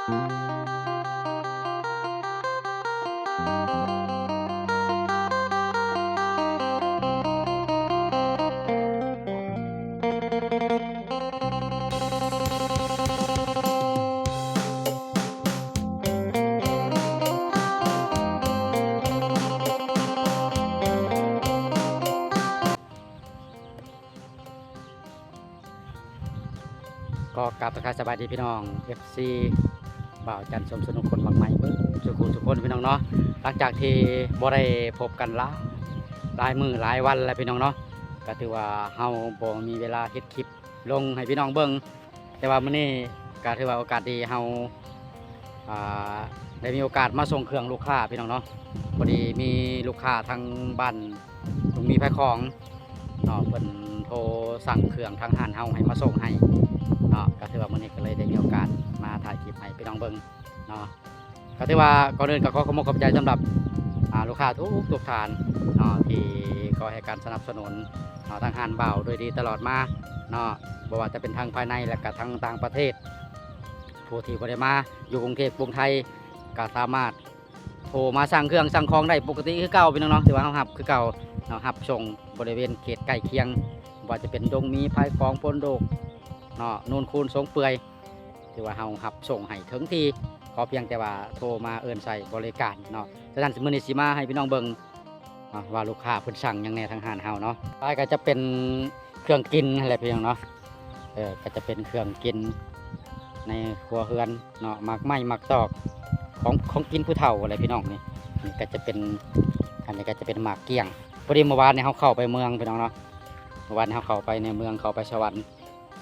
ກໍກາບທັກທາຍສະບາຍດີພີ່ນ້ອງ ເອັຟຊີ ບ່າວຈັນ ສົມສະໜຸກ ຄົນມັກໃໝ່ເບິດສູ່ຜູ້ສູ່ຄົນພີ່ນ້ອງເນາະ. ຫຼັງຈາກທີ່ບໍ່ໄດ້ພົບກັນຫຼາຍ ຫຼາຍມື້ຫຼາຍວັນແລ້ວພີ່ນ້ອງເນາະ, ກໍຖືວ່າເຮົາບໍ່ມີເວລາເຮັດຄລິບລົງໃຫ້ພີ່ນ້ອງເບິ່ງ. ແຕ່ວ່າມື້ນີ້ກໍຖືວ່າໂອກາດດີ ເຮົາ ອ່າ ໄດ້ມີໂອກາດມາສົ່ງເຄື່ອງລູກຄ້າພີ່ນ້ອງເນາະ. ພໍດີມີລູກຄ້າທາງບ້ານ ລຸງມີ ພາຍຂອງເນາະ ເພິ່ນໂທສັ່ງເຄື່ອງທາງຮ້ານເຮົາໃຫ້ມາສົ່ງໃຫ້ເນາະ, ກໍຖືວ່າມື້ນີ້ກໍເລີຍໄດ້ມີໂອກາດມາຖ່າຍຄລິບໃຫ້ພີ່ນ້ອງເບິ່ງເນາະ. ກໍຖືວ່າກ່ອນອື່ນກໍຂໍຂອບອົກຂອບໃຈສຳລັບ ອ່າ ລູກຄ້າທຸກໆທ່ານເນາະ ທີ່ຄອຍໃຫ້ການສະໜັບສະໜູນເນາະ ທາງຮ້ານບ່າວໂດຍດີຕະຫຼອດມາເນາະ, ບໍ່ວ່າຈະເປັນທັງພາຍໃນ ແລະກະທັງຕ່າງປະເທດ. ຜູ້ທີ່ບໍ່ໄດ້ມາຢູ່ກຸງເທບກຸງໄທ ກໍສາມາດ ໂທມາສັ່ງເຄື່ອງສັ່ງຂອງໄດ້ປົກກະຕິຄືເກົ່າພີ່ນ້ອງເນາະ, ຖືວ່າເຮົາຮັບຄືເກົ່າເນາະ, ຮັບສົ່ງບໍລິເວນເຂດໃກ້ຄຽງ ບໍ່ວ່າຈະເປັນດົງໝີ ພາຍຂອງ ໂພນໂດກເນາະ, ໂນນຄູນ ສົງເປືອຍ ຖືວ່າເຮົາຮັບສົ່ງໃຫ້ເຖິງທີ່, ຂໍພຽງແຕ່ວ່າໂທມາເອີ້ນໃຊ້ບໍລິການເນາະ. ສະນັ້ນ ມື້ນີ້ຊິມາໃຫ້ພີ່ນ້ອງເບິ່ງ ເນາະ ວ່າລູກຄ້າເພິ່ນສັ່ງຫຍັງແດ່ທາງຮ້ານເຮົາເນາະ. ຕ່ອໄປກໍຈະເປັນເຄື່ອງກິນຫັ້ນແຫຼະພີ່ນ້ອງເນາະ, ເອີ ກໍຈະເປັນເຄື່ອງກິນໃນຄົວເຮືອນເນາະ, ໝາກໄມ້ໝາກຕອກ ຂອງ ຂອງກິນຜູ້ເຖົ້າຫັ້ນແຫຼະພີ່ນ້ອງ. ນີ້ ນີ້ກໍຈະເປັນ ອັນນີ້ກໍຈະເປັນໝາກກ້ຽງ. ພໍດີເມື່ອວານນີ້ເຮົາເຂົ້າໄປເມືອງພີ່ນ້ອງເນາະ, ເມື່ອວານນີ້ເຮົາເຂົ້າໄປໃນເມືອງ ເຂົ້າໄປສະຫວັນ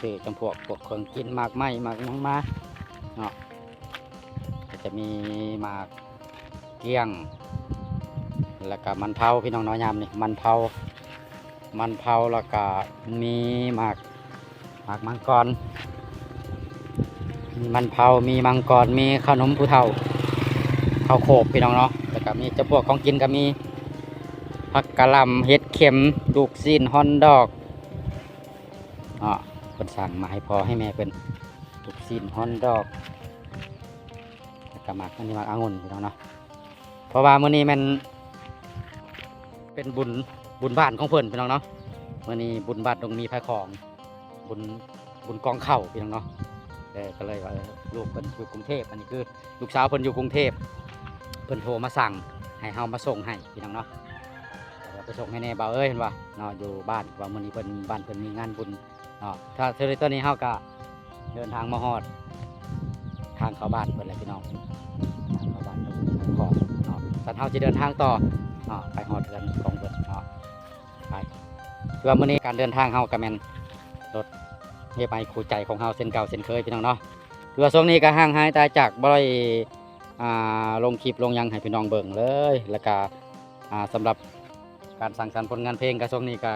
ຊື້ຈຳພວກ ພວກເຄື່ອງກິນ ໝາກໄມ້ ໝາກຫຍັງມາເນາະ, ກໍຈະມີໝາກກ້ຽງ ແລ້ວກະມັນເຜົາພີ່ນ້ອງເນາະ. ຍາມນີ້ມັນເຜົາ ມັນເຜົາ ແລ້ວກະມີໝາກ ໝາກມັງກອນ ມີມັນເຜົາ ມີມັງກອນ ມີເຂົ້າໜົມຜູ້ເຖົ້າ ເຂົ້າໂຄບພີ່ນ້ອງເນາະ, ແລ້ວກະມີຈຳພວກຂອງກິນກໍມີ ຜັກກະຫຼ່ຳ ເຫັດເຂັມ ລູກຊີ້ນ ຮ່ອນດອກ ເນາະ, ເພິ່ນສັ່ງມາໃຫ້ພໍ່ໃຫ້ແມ່ເພິ່ນ ລູກຊີ້ນຮ່ອນດອກ ແລ້ວກໍໝາກ ອັນນີ້ໝາກອະງຸ່ນພີ່ນ້ອງເນາະ. ເພາະວ່າມື້ນີ້ແມ່ນເປັນບຸນ ບຸນບ້ານຂອງເພິ່ນພີ່ນ້ອງເນາະ, ມື້ນີ້ບຸນບ້ານດົງໝີພາຍຂອງ ບຸນ ບຸນກອງເຂົ້າພີ່ນ້ອງເນາະ. ເອີ ກໍເລີຍວ່າ ເອີ ລູກເພິ່ນຢູ່ກຸງເທບ, ອັນນີ້ຄື ລູກສາວເພິ່ນຢູ່ກຸງເທບ ເພິ່ນໂທມາສັ່ງໃຫ້ເຮົາມາສົ່ງໃຫ້ພີ່ນ້ອງເນາະ, ເອີ ໄປສົ່ງໃຫ້ແດ່ບ່າວເອີຍ ເພິ່ນວ່າເນາະ ຢູ່ບ້ານ, ວ່າມື້ນີ້ເພິ່ນ ບ້ານເພິ່ນມີງານບຸນເນາະ. ຖ້າ ຕອນນີ້ເຮົາກະເດີນທາງມາຮອດທາງເຂົ້າບ້ານເພິ່ນແລ້ວພີ່ນ້ອງ, ທາງເຂົ້າບ້ານເພິ່ນຂອງເນາະ. ສັນເຮົາຊິເດີນທາງຕໍ່ເນາະ ໄປຮອດເຮືອນຂອງເພິ່ນເນາະ. ໄປ ຄືວ່າມື້ນີ້ການເດີນທາງເຮົາກໍແມ່ນລົດເຮໄມຄູ່ໃຈຂອງເຮົາເຊັ່ນເກົ່າເຊັ່ນເຄີຍພີ່ນ້ອງເນາະ. ຄືວ່າຊ່ວງນີ້ກໍຫ່າງຫາຍຕາຍຈາກ ບໍ່ໄດ້ ອ່າ ລົງຄລິບລົງຫຍັງໃຫ້ພີ່ນ້ອງເບິ່ງເລີຍ, ແລ້ວກໍ ອ່າ ສຳລັບການສ້າງສັນຜົນງານເພງກໍຊ່ວງນີ້ກໍ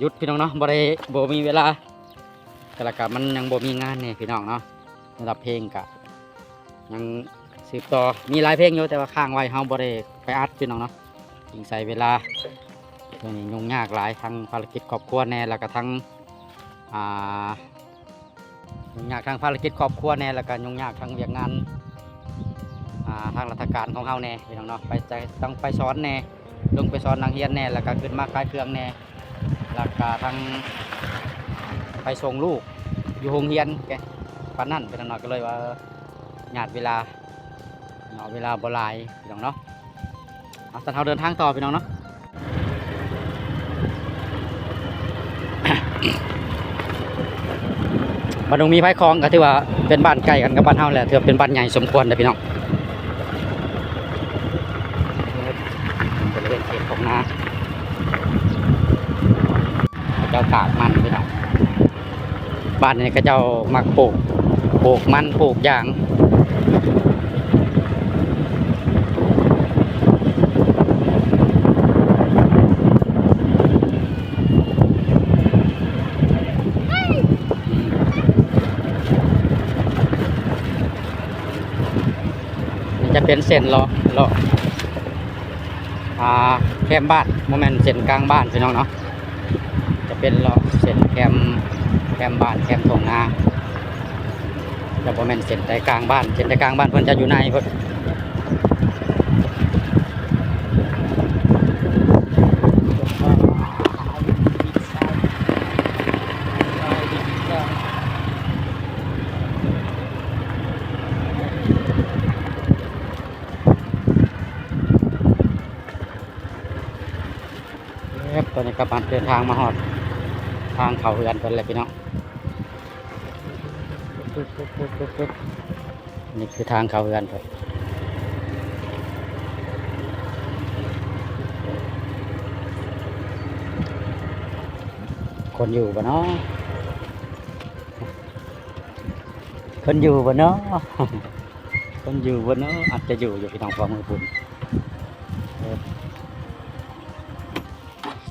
ຢຸດພີ່ນ້ອງເນາະ, ບໍ່ໄດ້ ບໍ່ມີເວລາ, ແລ້ວກໍມັນຍັງບໍ່ມີງານແດ່ພີ່ນ້ອງເນາະ. ສຳລັບເພງກໍ ຍັງສືບຕໍ່ ມີຫຼາຍເພງຢູ່ ແຕ່ວ່າຄ້າງໄວ້ ເຮົາບໍ່ໄດ້ໄປອັດພີ່ນ້ອງເນາະ, ຈຶ່ງໃຊ້ເວລາ. ຊ່ວງນີ້ຫຍຸ້ງຍາກຫຼາຍ ທັງພາລະກິດຄອບຄົວແດ່ ແລ້ວກະທັງ ອ່າ ຫຍຸ້ງຍາກທາງພາລະກິດຄອບຄົວແດ່ ແລ້ວກະຫຍຸ້ງຍາກທາງວຽກງານ ອ່າ ທາງລັດຖະການຂອງເຮົາແດ່ພີ່ນ້ອງເນາະ, ໄປ ຕ້ອງໄປສອນແດ່ ລົງໄປສອນນັກຮຽນແດ່ ແລ້ວກະຂຶ້ນມາຂາຍເຄື່ອງແດ່ ແລ້ວກະທັງໄປສົ່ງລູກຢູ່ໂຮງຮຽນ ປານນັ້ນ ເປັນໜ້ອຍກໍເລີຍວ່າ ຍາດເວລາເນາະ, ເວລາບໍ່ຫຼາຍພີ່ນ້ອງເນາະ. ເອົາ ຊັ້ນເຮົາເດີນທາງຕໍ່ພີ່ນ້ອງເນາະ. ບ້ານດົງໝີພາຍຂອງກໍຖືວ່າເປັນບ້ານໃກ້ກັນກັບບ້ານເຮົາແຫຼະ, ຖືວ່າເປັນບ້ານໃຫຍ່ສົມຄວນເດ້ພີ່ນ້ອງ. ເປັນເຂດຂອງນາ ເຂົາເຈົ້າຕາກມັນພີ່ນ້ອງ. ບ້ານນີ້ເຂົາເຈົ້າມັກປູກ ປູກມັນ ປູກຢາງ. ນີ້ຈະເປັນເສັ້ນເລາະ ເລາະ ອ່າ ແຄມບ້ານ, ບໍ່ແມ່ນເສັ້ນກາງບ້ານພີ່ນ້ອງເນາະ, ຈະເປັນເລາະເສັ້ນແຄມ ແຄມບ້ານ ແຄມທົ່ງນາ. ຈະບໍ່ແມ່ນເສັ້ນໃຈກາງບ້ານ, ເສັ້ນໃຈກາງບ້ານເພິ່ນຈະຢູ່ໃນພຸ້ນ. ເອີບ ຕອນນີ້ກໍມາເດີນທາງມາຮອດທາງເຂົ້າເຮືອນເພິ່ນແລ້ວພີ່ນ້ອງ. ນີ້ຄືທາງເຂົ້າເຮືອນເພິ່ນ. ຄົນຢູ່ບໍ່ເນາະ? ຄົນຢູ່ບໍ່ເນາະ? ຄົນຢູ່ບໍ່ເນາະ? ອາດຈະຢູ່ຢູ່ ພີ່ນ້ອງ ພໍມືບຸນ. ເອີ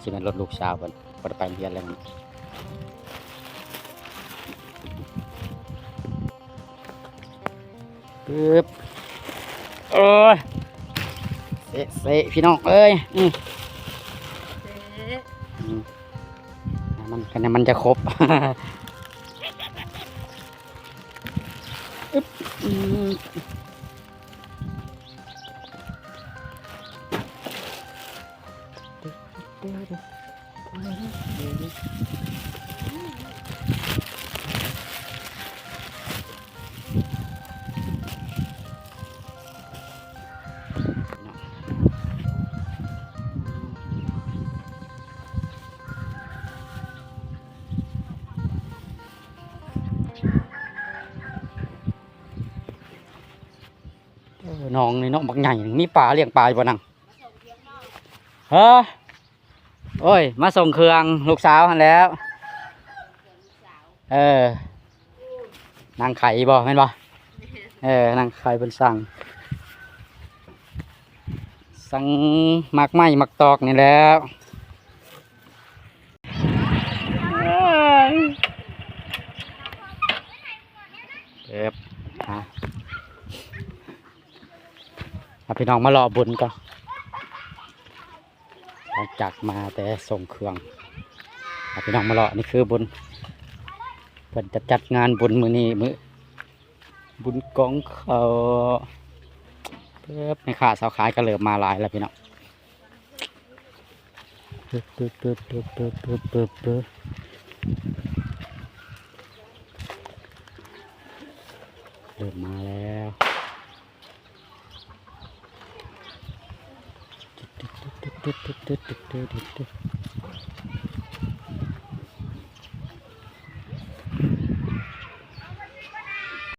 ຊິແມ່ນລົດລູກສາວເພິ່ນ ບໍ່ໄດ້ໄປໂຮງຮຽນແລ້ວ. ປຶບ ໂອ້ຍ ເຊະໆ ພີ່ນ້ອງເອີຍ. ອືມ ເຊະ ອືມ ມັນ ມັນຈະຄົບ. ອຶບ ອືມ. ເອີ ໜອງນີ້ເນາະ ບັກໃຫຍ່ ມີປາ ລ້ຽງປາຢູ່ບໍ່ນາງ? ເອີ ໂອ້ຍ ມາສົ່ງເຄື່ອງລູກສາວຫັ້ນແຫຼ້ວ. ເອີ ນາງໄຂ່ບໍ່ ແມ່ນບໍ່? ເອີ ນາງໄຂ່ເພິ່ນສັ່ງ ສັ່ງໝາກໄມ້ໝາກຕອກນີ້ແຫຼ້ວ. ເອີບ ຫາ ພາພີ່ນ້ອງມາເລາະບຸນກ່ອນ. ຫຼັງຈາກມາແຕ່ສົ່ງເຄື່ອງ ພາພີ່ນ້ອງມາເລາະ. ນີ້ຄືບຸນ ເພິ່ນຈະຈັດງານບຸນມື້ນີ້ ມື້ບຸນກອງເຂົ້າ. ແມ່ຄ້າຊາວຂາຍກໍເລີ່ມມາຫຼາຍແລ້ວພີ່ນ້ອງ. ເລີ່ມມາແລ້ວ. ຕຶດໆໆໆໆ ຕຶດໆໆໆໆ ຕຶດໆໆໆ ຕຶດໆໆໆ ຕຶດ